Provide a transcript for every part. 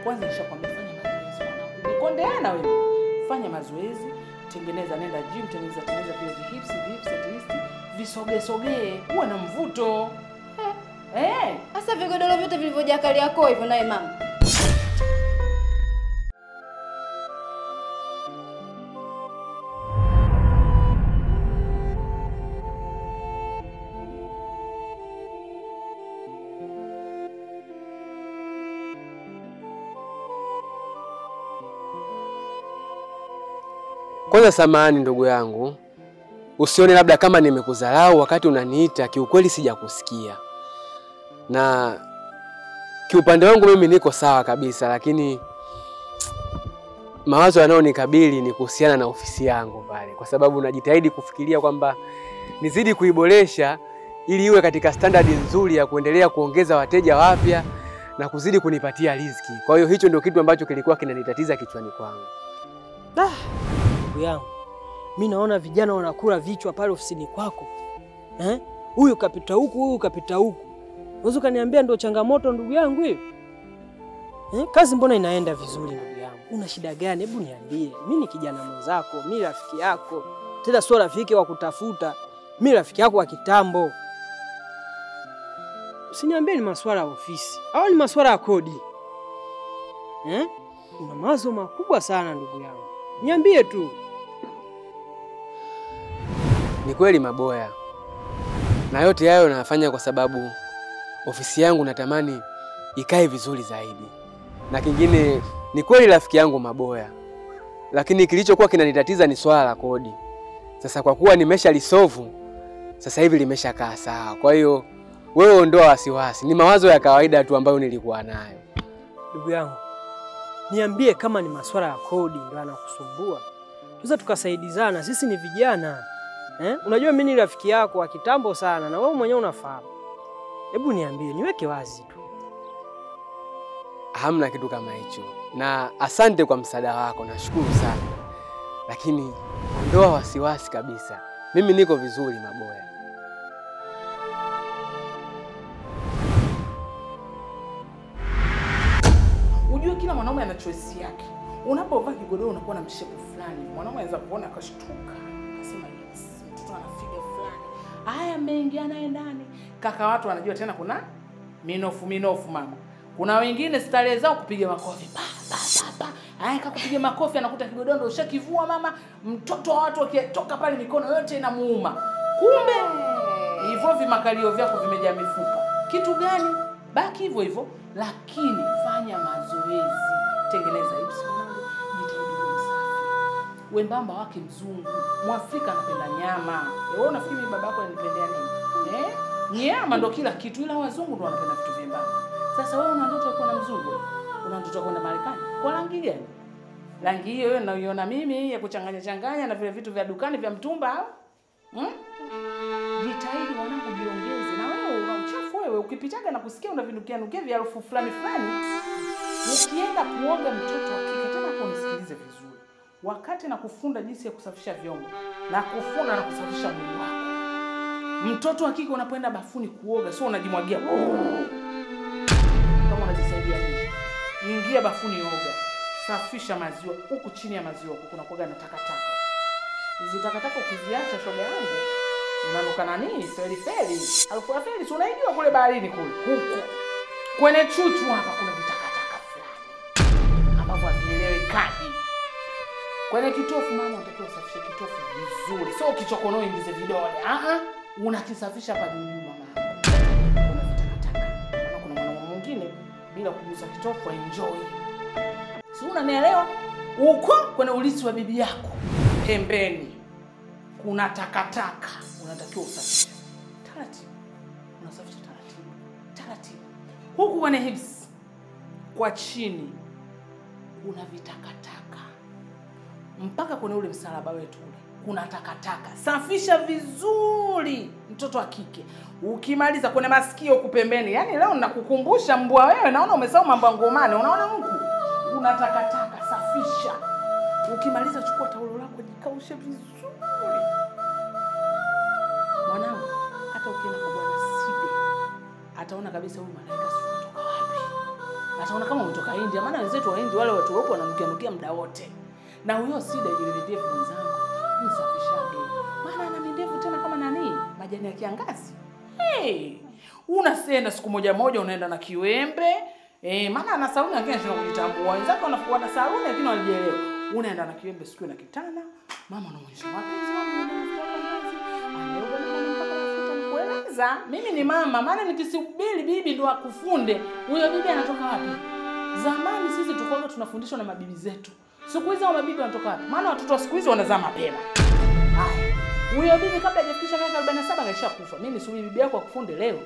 Kwanza nishakwambia fanya mazoezi mwanangu. Umekondeana wewe. Fanya mazoezi, tengeneza, nenda gym, tengeneza vile hips, at least visoge sogee, uwe na mvuto. Sasa vigodoro vyote vilivyojaa kali yako hivyo naye mama. Kwanza samahani ndugu yangu, usione labda kama nimekudharau wakati unaniita, kiukweli sijakusikia. Na kiupande wangu mimi niko sawa kabisa, lakini mawazo yanayonikabili ni kuhusiana na ofisi yangu pale, kwa sababu najitahidi kufikiria kwamba nizidi kuiboresha ili iwe katika standard nzuri ya kuendelea kuongeza wateja wapya na kuzidi kunipatia riziki. Kwa hiyo hicho ndio kitu ambacho kilikuwa kinanitatiza kichwani kwangu. Ndugu yangu, mimi naona vijana wanakula vichwa pale ofisini kwako. Huyu kapita huku, huyu kapita huku. Unaweza kaniambia ndio changamoto ndugu yangu hiyo? Kazi mbona inaenda vizuri ndugu yangu? Una shida gani? Hebu niambie. Mimi ni kijana mwenzako, mimi rafiki yako. Tena sio rafiki wa kutafuta. Mimi rafiki yako wa kitambo. Usiniambie ni masuala ya ofisi au ni masuala ya kodi. Una mawazo makubwa sana ndugu yangu. Niambie tu. Ni kweli Maboya. Na yote hayo nafanya kwa sababu ofisi yangu natamani ikae vizuri zaidi. Na kingine ni kweli rafiki yangu Maboya, lakini kilichokuwa kinanitatiza ni swala la kodi. Sasa kwa kuwa nimeshalisolve, sasa hivi limeshakaa sawa. Kwa hiyo wewe ondoa wasiwasi. Ni mawazo ya kawaida tu ambayo nilikuwa nayo. Ndugu yangu, niambie kama ni masuala ya kodi ndio yanakusumbua. Tuweza tukasaidizana, sisi ni vijana. Unajua mimi ni rafiki yako wa kitambo sana na wewe mwenyewe unafahamu. Hebu niambie, niweke wazi tu. Hamna kitu kama hicho. Na asante kwa msaada wako, nashukuru sana. Lakini ondoa wasiwasi kabisa. Mimi niko vizuri Maboya. Ujue kila mwanaume ana choice yake. Unapovaa kigodoro unakuwa na mshepu fulani. Mwanaume anaweza kuona akashtuka, akasema yes, mtoto ana figa fulani. Haya mengi anaendani. Kaka watu wanajua tena kuna minofu minofu mama. Kuna wengine starehe zao kupiga makofi. Pa pa pa pa. Haya kakupiga makofi anakuta kigodoro ushakivua mama, mtoto wa watu akitoka pale mikono yote inamuuma. Kumbe hivyo vimakalio vyako vimejaa mifupa. Kitu gani? Baki hivyo hivyo, lakini fanya mazoezi. Tengeneza hips mwanangu, jitahidi uwe msafi. Wembamba wake mzungu, Mwafrika anapenda nyama. Wewe unafikiri mimi babako ananipendea nini? Nyama ndo kila kitu, ila wazungu ndo wanapenda vitu vyembamba. Sasa wewe una ndoto ya kuwa na mzungu? Una ndoto ya kwenda Marekani? Kwa rangi gani? Rangi hiyo wewe unaiona mimi ya kuchanganya changanya na vile vitu vya dukani vya mtumba? Jitahidi mwanangu, jiongeze. Na wewe una uchafu wewe, ukipitaga na kusikia unavinukia nukia vya harufu fulani fulani. Ukienda kuoga mtoto wa kike, tena hapo unisikilize vizuri. Wakati na kufunda jinsi ya kusafisha vyombo na kufuna na kusafisha mwili wako. Mtoto wa kike unapoenda bafuni kuoga, sio unajimwagia kama unajisaidia nje. Ingia bafuni oga. Safisha maziwa. Huku chini ya maziwa kuna kuoga na takataka. Hizi takataka ukiziacha shoga yangu unanuka nani? Feli feli. Harufu ya feli si unaijua kule baharini kule. Huko. Kwenye chuchu hapa kuna vitakataka fulani ambavyo havieleweki. Kwenye kitofu mama unatakiwa usafishe kitofu vizuri. Sio kichokonoe ingize vidole. Unakisafisha hapa juu juu mama. Kuna vitakataka. Maana kuna mwanaume mwingine bila kugusa kitofu enjoy. Si unanielewa? Uko kwenye ulisi wa bibi yako pembeni kuna takataka unatakiwa usafishe. Taratibu. Unasafisha taratibu. Taratibu. Huku kwenye hips kwa chini kuna vitakataka. Mpaka kwenye ule msalaba wetu ule kuna takataka. Safisha vizuri mtoto wa kike. Ukimaliza kwenye masikio huku pembeni. Yaani leo ninakukumbusha mbwa wewe, naona umesahau mambo ya ngomane. Unaona huku kuna takataka, safisha. Ukimaliza chukua taulo lako jikaushe vizuri. Mwanangu, hata ukienda kwa bwana Sibe ataona kabisa huyu malaika sio kutoka wapi. Ataona kama umetoka India, maana wenzetu wa India wale watu weupe wananukia nukia muda wote. Na huyo Sida ile ndevu mwenzangu, msafishage. Maana ana ndevu tena kama nani? Majani ya kiangazi. Hey, unasenda siku moja moja unaenda na kiwembe. Maana ana saluni lakini anashindwa kujitambua. Wenzake wanakuwa na saluni lakini wanajielewa. Unaenda na kiwembe siku na kitana, mama anamuonyesha mapenzi, mama anamuonyesha mapenzi. Anaoga mama mpaka mafuta nikueleza. Mimi ni mama, maana nikisubiri bibi ndo akufunde. Huyo bibi anatoka wapi? Zamani sisi tulikuwa tunafundishwa na mabibi zetu. Siku hizi hao mabibi wanatoka wapi? Maana watoto wa siku hizi wanazaa mapema. Haya. Huyo bibi kabla hajafikisha miaka 47 kaishakufa. Mimi nisubiri bibi yako akufunde leo?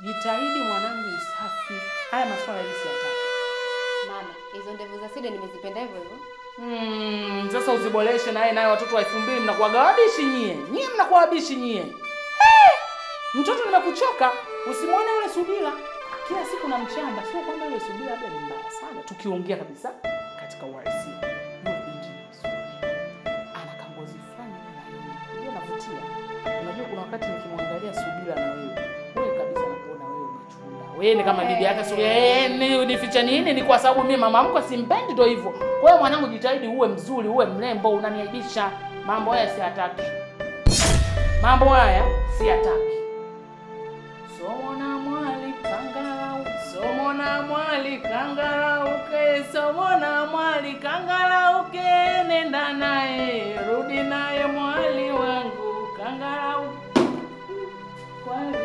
Jitahidi mwanangu usafi. Haya maswala hivi siyataki. Mama, hizo ndevu za Sida nimezipenda hivyo hivyo. Sasa uziboreshe naye watoto wa 2000 mnakuwa wabishi nyie. Nyie mnakuwa wabishi nyie. Hey! Mtoto nimekuchoka, usimuone yule Subira. Kila siku namchamba, sio kwamba yule Subira labda ni mbaya sana. Tukiongea kabisa katika uhalisia. Yule binti ni mzuri. Ana kangozi fulani na anavutia. Unajua kuna wakati nikimwangalia Subira na wewe, wewe kabisa nakuona wewe umechunda. Wewe ni kama bibi yake Subira. Ni unificha nini? Ni kwa sababu mimi mama mko simpendi ndio hivyo. Kwa hiyo mwanangu jitahidi uwe mzuri, uwe mrembo, unaniaibisha. Mambo haya siyataki. Mambo haya siyataki. Somo na mwali kangarau, somo na mwali kangarauke, somo na mwali kangarauke, nenda naye, rudi naye mwali wangu kangarau. Kwani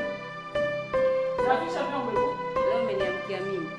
safisha vyombo hivyo. Leo umeniamkia mimi.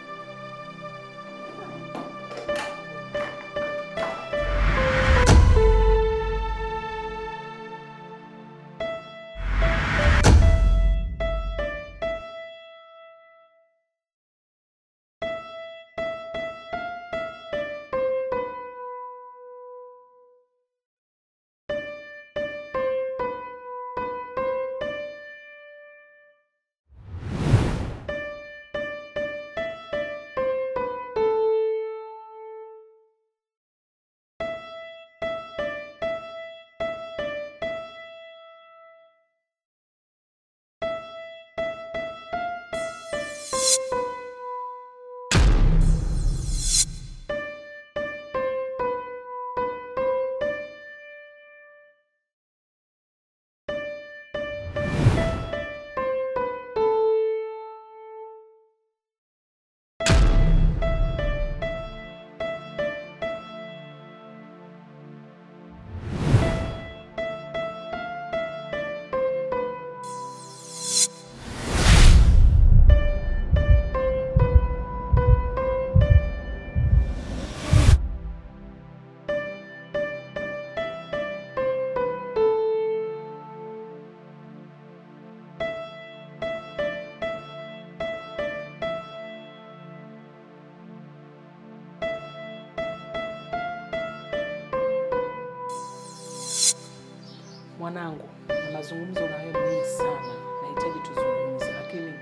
Mwanangu, na mazungumzo na wewe muhimu sana. Nahitaji tuzungumze, lakini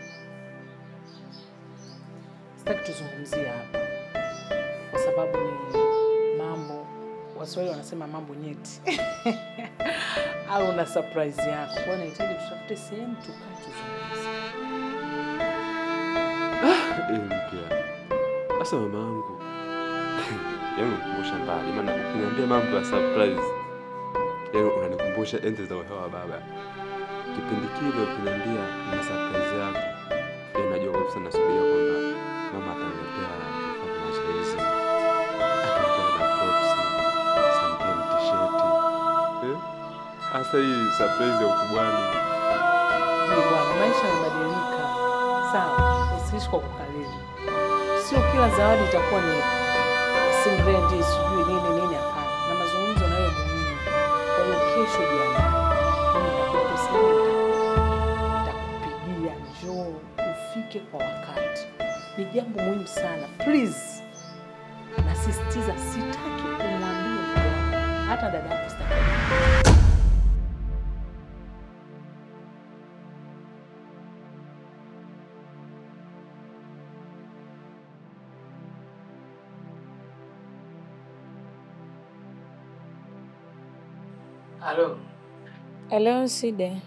sitaki tuzungumzie hapa. Kwa sababu ni mambo, Waswahili wanasema mambo nyeti. Au na surprise yako. Kwa hiyo nahitaji tutafute sehemu tukae tuzungumze. Mpya. Sasa mamangu. Yaani unanikumbusha mbali, maana ukiniambia mambo ya surprise, yaani unanikumbusha enzi za uhewa baba. Kipindi kile ukiniambia nina surprise yako, yaani najua kabisa nasubiria kwamba mama ataniletea vifaa vya mazoezi, ataniletea na props, sometimes t-shirt. Hasa hii surprise ya ukubwani. Bwana, maisha yamebadilika. Sawa, usiishi kwa kukalili. Sio kila zawadi itakuwa ni singlendi, sijui nini nini, hapana. Na mazungumzo nayo muhimu. Kwa hiyo kesho jiandae. Mimi nitakupigia, njoo ufike kwa wakati. Ni jambo muhimu sana. Please. Nasisitiza sitaki kumwambia mtu. Hata dada yako sitaki. Halo. Hello, Side.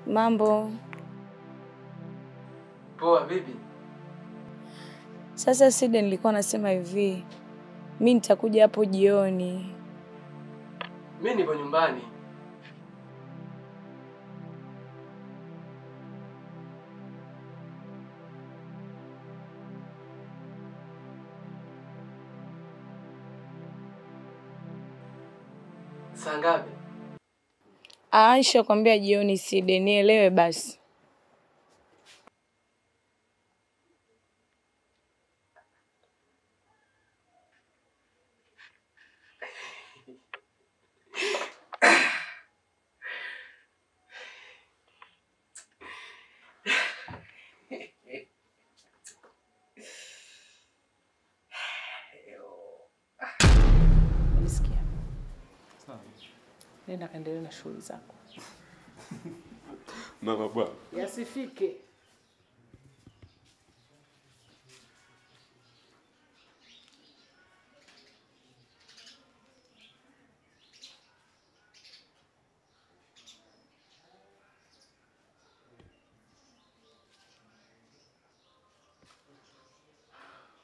Mambo? Poa, vipi? Sasa Side, nilikuwa nasema hivi, mimi nitakuja hapo jioni. Mimi nipo nyumbani. Saa ngapi? Aisha kwambia jioni Side, nielewe basi. Unisikia? Sawa. Nenda kaendelee na shughuli zako. Mama bwana. Yasifike.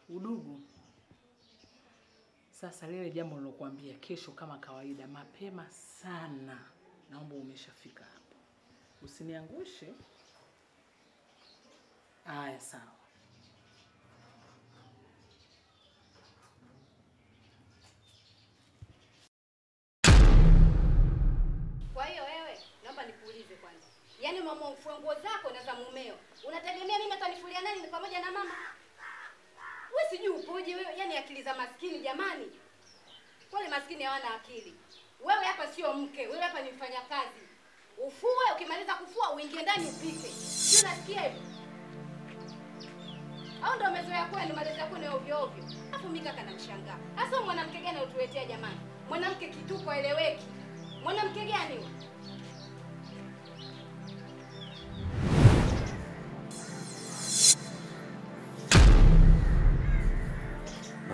Udugu. Sasa lile jambo nilokuambia kesho kama kawaida mapema sana. Naomba umeshafika hapo. Usiniangushe. Aya, sawa. Kwa hiyo wewe, naomba nikuulize kwanza. Yaani mama ufue nguo zako na za mumeo. Unategemea mimi atanifulia nani pamoja na mama? Wewe sijui upoje wewe, yani akili za maskini jamani. Wale maskini hawana akili. Wewe hapa sio mke, wewe hapa ni mfanyakazi. Ufue, ukimaliza kufua uingie ndani upike. Sio unasikia hivyo? Au ndio umezoea kwenu malezi yako ni ovyo ovyo. Alafu mimi kaka namshangaa. Hasa mwanamke gani utuletea jamani? Mwanamke kituko eleweki. Mwanamke gani huyo?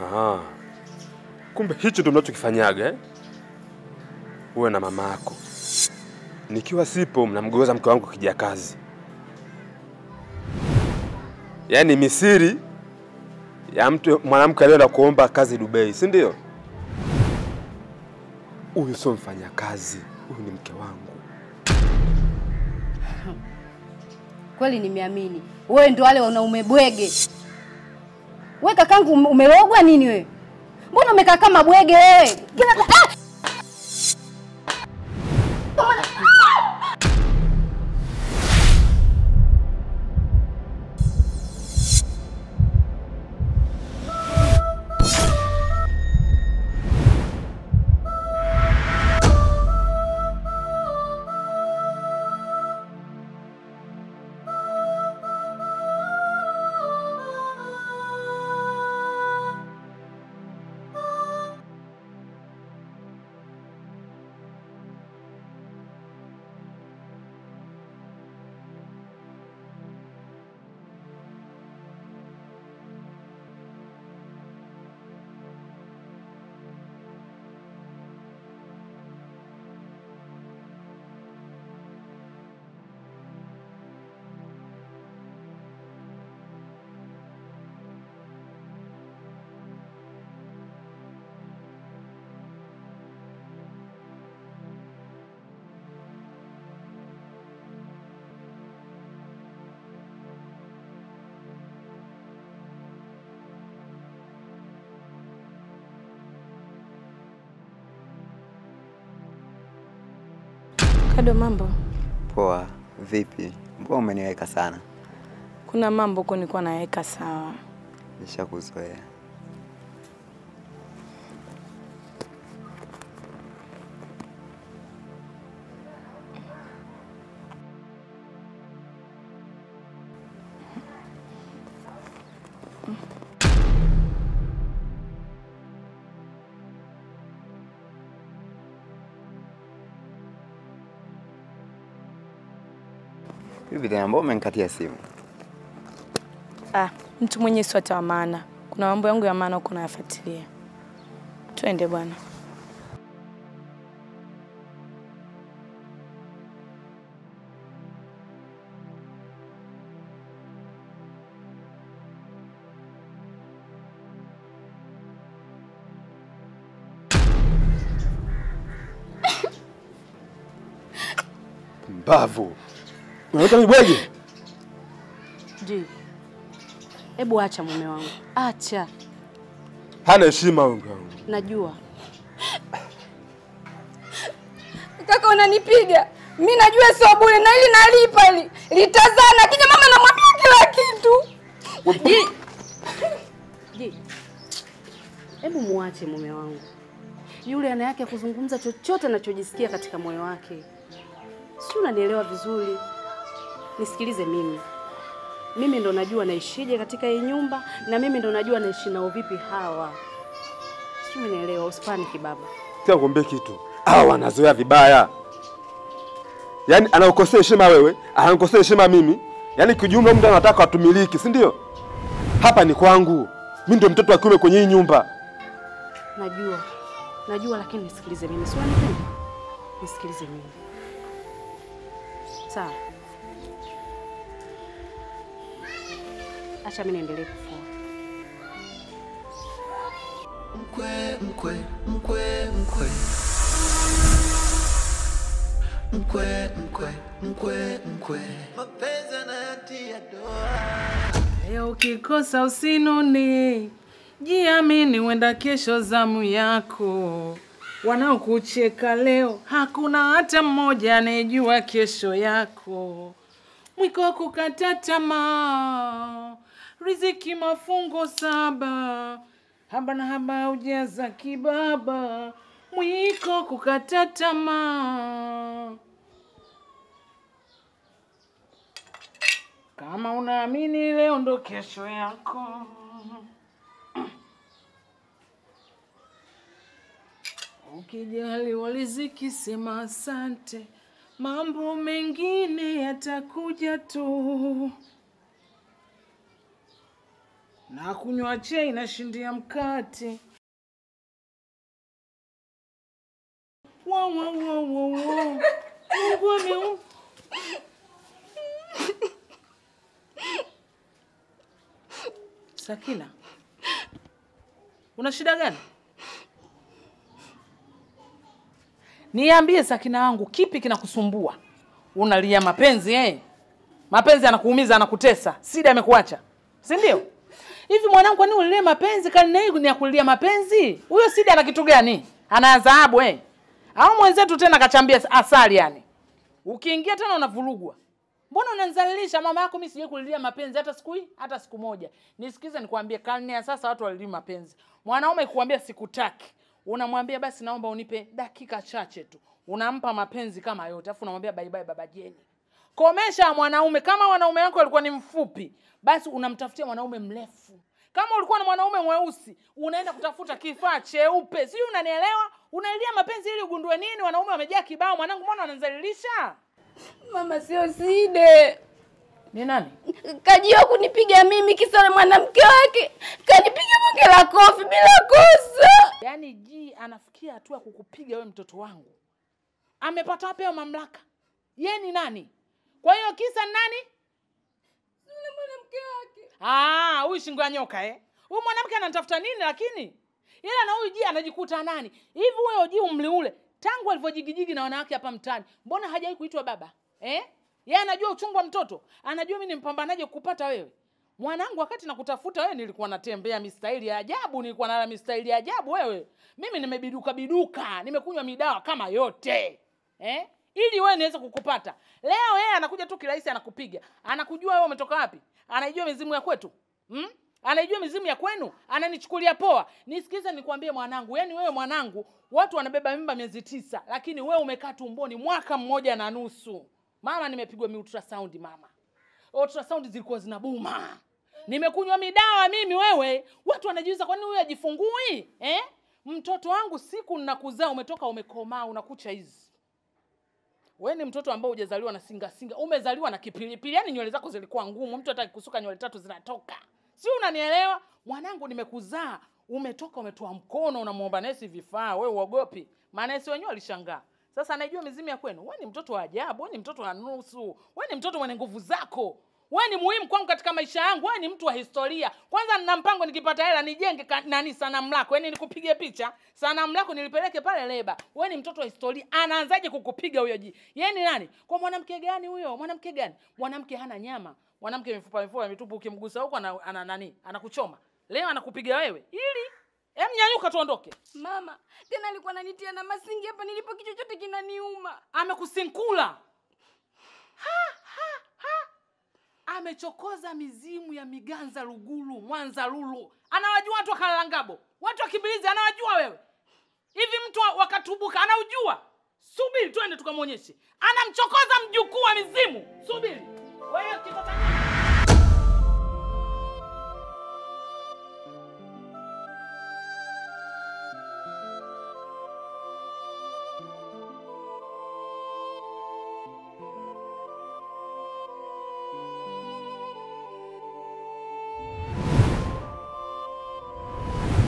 Aha. Kumbe hicho ndio mnachokifanyaga eh? Uwe na mama yako. Nikiwa sipo mnamgeuza mke wangu kijakazi. Yaani misiri ya mtu mwanamke aliyeenda kuomba kazi Dubai, si ndio? Huyu sio mfanyakazi, huyu ni mke wangu. Kweli nimeamini. Wewe ndio wale wanaume bwege. Wewe kakangu umerogwa nini wewe? Mbona umekaa kama bwege wewe? Kila ah! Kado, mambo? Poa, vipi? Mbona umeniweka sana? Kuna mambo huko nilikuwa naweka sawa. Nishakuzoea. Hivi tena mbona umenikatia simu? Ah, mtu mwenye sio hata wa maana. Kuna mambo yangu ya maana huko nayafuatilia. Twende bwana. Pumbavu. Unaweka mibwege? Ji. Hebu acha mume wangu. Acha. Hana heshima wewe mke wangu. Najua. Kaka unanipiga. Mimi najua sio bure na ili nalipa ili. Litazana kija mama namwambia kila kitu. Ji. Ji. Hebu muache mume wangu. Yule ana yake kuzungumza chochote anachojisikia katika moyo wake. Si unanielewa vizuri? Nisikilize mimi. Mimi ndo najua naishije katika hii nyumba na mimi ndo najua naishi nao vipi hawa. Si unanielewa? Usipaniki baba. Sasa nikwambie kitu. Hawa wanazoea vibaya. Yaani anaukosea heshima wewe, ananikosea heshima mimi. Yaani kijumla mtu anataka atumiliki, si ndio? Hapa ni kwangu. Mimi ndio mtoto wa kiume kwenye hii nyumba. Najua. Najua lakini nisikilize mimi. Si unanipenda? Nisikilize mimi. Sawa. Acha mimi niendelee kufua. Mkwe, mkwe, mkwe, mkwe. Mkwe, mkwe, mkwe, mkwe. Mapenzi yanatia doa. Leo ukikosa usinune. Jiamini wenda kesho zamu yako. Wanaokucheka leo hakuna hata mmoja anayejua kesho yako. Mwiko kukata tamaa, riziki mafungo 7, haba na haba ujaza kibaba. Mwiko kukata tamaa. Kama unaamini leo ndo kesho yako. Ukijaliwa riziki sema asante, mambo mengine yatakuja tu. Na kunywa chai na shindia mkate. Wa wa wa wa wa. Mungu ameu. Sakina, una shida gani? Niambie Sakina wangu, kipi kinakusumbua? Unalia mapenzi eh? Mapenzi yanakuumiza, yanakutesa. Sida amekuacha. Si ndio? Hivi mwanangu kwa nini ulilie mapenzi? Karne hii ni ya kulia mapenzi? Huyo Sida ana kitu gani? Ana adhabu eh? Au mwenzetu tena kachambia asali yani. Ukiingia tena unavurugwa. Mbona unanizalilisha mama yako? Mimi sijui kulilia mapenzi hata siku hii, hata siku moja. Nisikize nikwambie, karne ya sasa watu walilia mapenzi. Mwanaume kukuambia sikutaki, unamwambia basi naomba unipe dakika chache tu. Unampa mapenzi kama yote, afu unamwambia bye bye baba Jeni. Komesha mwanaume. Kama wanaume wako alikuwa ni mfupi, basi unamtafutia mwanaume mrefu. Kama ulikuwa na mwanaume mweusi, unaenda kutafuta kifaa cheupe. Si unanielewa? Unailia mapenzi ili ugundue nini? Wanaume wamejaa kibao. Mwanangu mbona unanizalilisha? Mama sio Side. Ni nani? Kajio kunipiga mimi kisa na mwanamke wake. Kanipiga bonge la kofi bila kosa. Yaani Ji anafikia hatua kukupiga wewe mtoto wangu. Amepata wapi hayo mamlaka? Yeye ni nani? Kwa hiyo kisa nani? Yule mwanamke wake. Ah, huyu shingo ya nyoka eh. Huyu mwanamke anatafuta nini lakini? Ila na huyu Ji anajikuta nani? Hivi huyo Ji umri ule tangu alivyojigijigi na wanawake hapa mtaani, mbona hajawahi kuitwa baba? Eh? Yeye anajua uchungu wa mtoto. Anajua mimi nimpambanaje kukupata wewe. Mwanangu wakati nakutafuta wewe nilikuwa natembea mistaili ya ajabu, nilikuwa nala mistaili ya ajabu wewe. Mimi nimebiduka biduka, nimekunywa midawa kama yote. Eh? Ili wewe niweze kukupata. Leo yeye anakuja tu kirahisi anakupiga. Anakujua wewe umetoka wapi? Anaijua mizimu ya kwetu? Anaijua mizimu ya kwenu? Ananichukulia poa. Nisikize nikwambie mwanangu, yaani wewe mwanangu, watu wanabeba mimba miezi 9, lakini wewe umekaa tumboni mwaka 1.5. Mama nimepigwa mi ultrasound mama. Ultrasound zilikuwa zinabuma. Nimekunywa midawa mimi wewe. Watu wanajiuliza kwa nini huyu hajifungui? Eh? Mtoto wangu siku ninakuzaa umetoka umekomaa unakucha hizi. Wewe ni mtoto ambao hujazaliwa na singa singa, umezaliwa na kipilipili. Yaani nywele zako zilikuwa ngumu, mtu hataki kusuka nywele 3 zinatoka. Si unanielewa? Mwanangu nimekuzaa, umetoka umetoa mkono unamuomba nesi vifaa, wewe uogopi. Maana wenyewe walishangaa. Sasa anajua mizimu ya kwenu. Wewe ni mtoto wa ajabu, wewe ni mtoto wa nusu, wewe ni mtoto mwenye nguvu zako. Wewe ni muhimu kwangu katika maisha yangu. Wewe ni mtu wa historia. Kwanza nina mpango nikipata hela nijenge nani sanamu lako. Yaani nikupige picha, sanamu lako nilipeleke pale leba. Wewe ni mtoto wa historia. Anaanzaje kukupiga huyo ji? Yeye ni nani? Kwa mwanamke gani huyo? Mwanamke gani? Mwanamke hana nyama. Mwanamke mifupa mifupa mitupu, ukimgusa huko ana nani? Anakuchoma. Leo anakupiga wewe. Ili nyanyuka tuondoke. Mama, tena alikuwa ananitia na masingi hapa nilipo, kichwa chote kinaniuma. Amekusinkula. Ha ha ha. Amechokoza mizimu ya Miganza Lugulu, Mwanza Lulu. Anawajua watu wa Kalangabo. Watu wa Kibilizi anawajua wewe. Hivi mtu wakatubuka anaujua. Subiri twende tukamuonyeshe. Anamchokoza mjukuu wa mizimu. Subiri. Wewe kitoto.